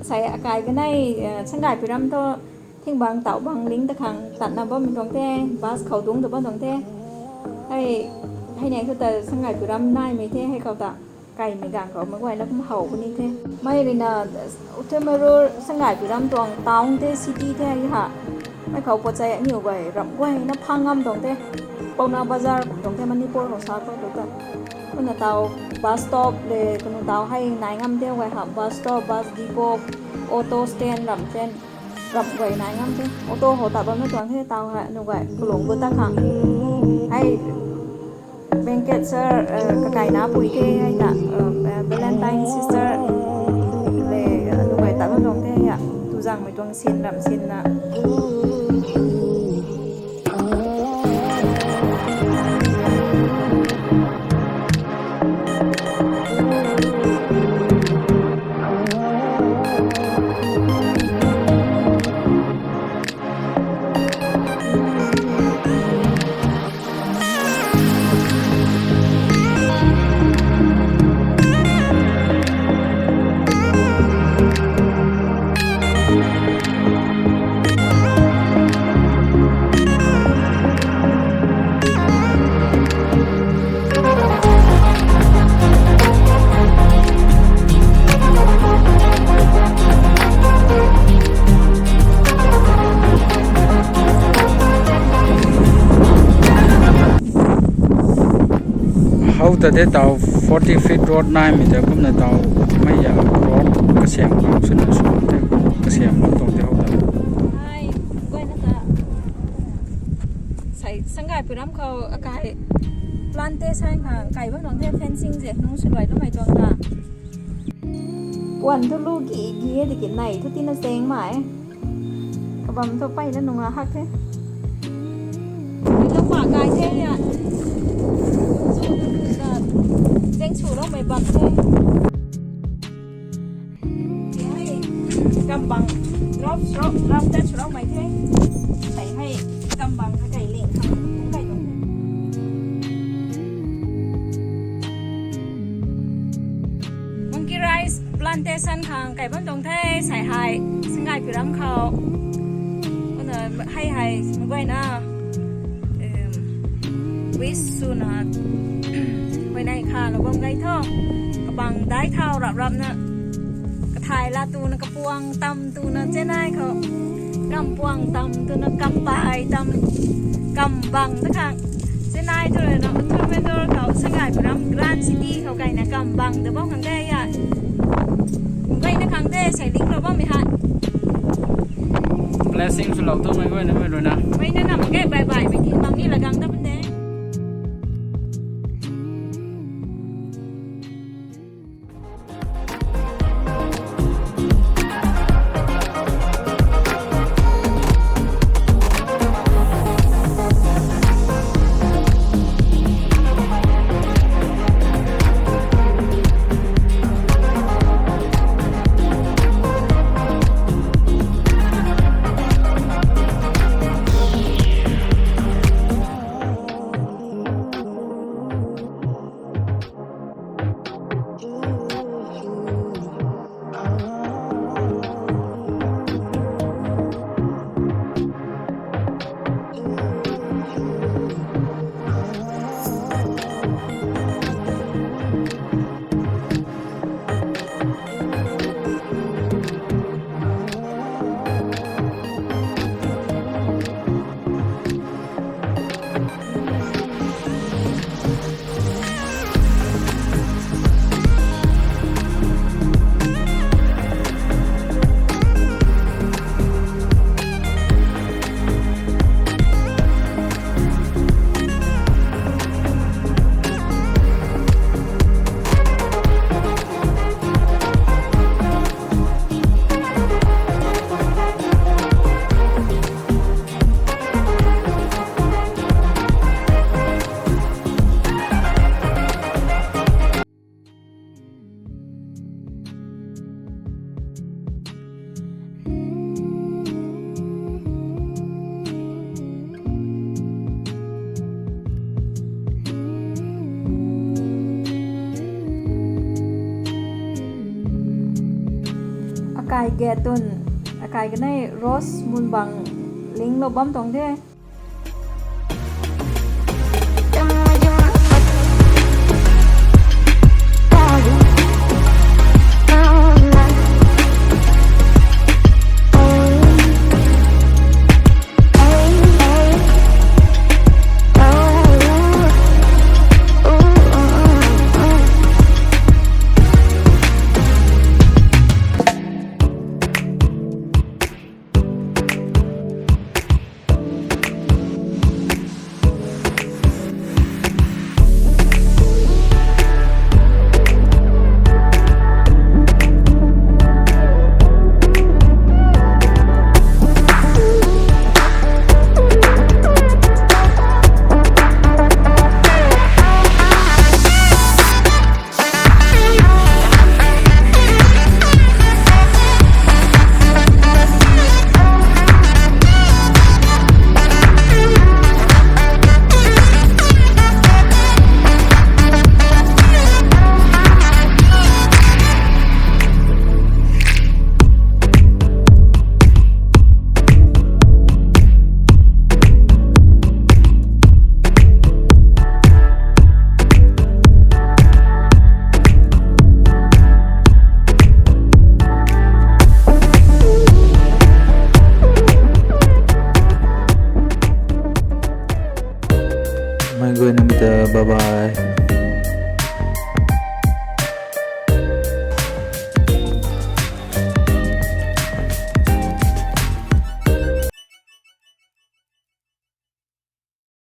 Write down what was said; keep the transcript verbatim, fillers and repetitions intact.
Sei akai kanei, eh, Sangaipuiram thu thingbang taw bang ling ta khang tatna bammei tuang the, bus khou dungc ta bam tuang the. Hei, hei nei thu ta Sangaipuiram naimei the, hei khou ta kaimei gang khou meic guayna kum how puni the. Mei ruina, Uthumurur Sangaipuiram tuang town the, city the hei ha. Mei khou pachei aniu guay ramh guayna phang ngam tuang the. Paona Bazar kum tuang the, Manipur khou sa khou tu ta. Kumna taw bus stop le, kanu taw hei nai ngam the guay ha, bus stop, bus depot, auto stand, ramh stand, ramh guay nai ngam the. Auto khou ta bam na tuang the, taw hei anu guay kalung bu ta khang. Hei Venkat sir, eh, kakaina pui the, hei ta, eh, Valentine sister le, anu guay ta bam tuang the ya. Tu zangmei tuang sin ramh sinna. How ta de taw forty feet road naimei ta kumna taw mei ya road kasiam bam swna sw te, kasiam bam tuang te how ta. Ai, guayna ta. Sei Sangaipuiram khou akai plantation khang kai bam tuang the, fencing ze nung swluai loumei tuang ta. Puan thu lu gi gi e tiki nei thu tina zeng mai. Kabam thu peyna nunga hak the. Mei lou pa kai the ya. Zeng swloumei bam the. Hei, kambang drop, drop, drop tat swloumei the. Sei hei, kambang kakai ling khang kum kai tuang the. Monkey rice plantation khang kai bam tuang the, sei hei, Sangaipuiram khou. Kumna hei hei, meic guayna, em, wish swna, huayney khalou bam gay tho. Kabang dai thau rap rapna, kathai la tuna, kapuang tam tuna, Chennai khou. Kampuang tam tuna, kampai tam, kambang ta khang. Chennai tu rui na, Uthumurur khou, Sangaipuiram grand city khou kaina kambang ta bam khang de ya. Guayna khang de, sei linglou bammei hei. Blessing swlou tu mei guayna mei rui na. Mei na nam ge bye bye, mei ti bam ni la gang ta bam de. Kai gate tun, akai kanei Rose Munbang linglou bam tuang de. Mei guayna mei ta bye bye.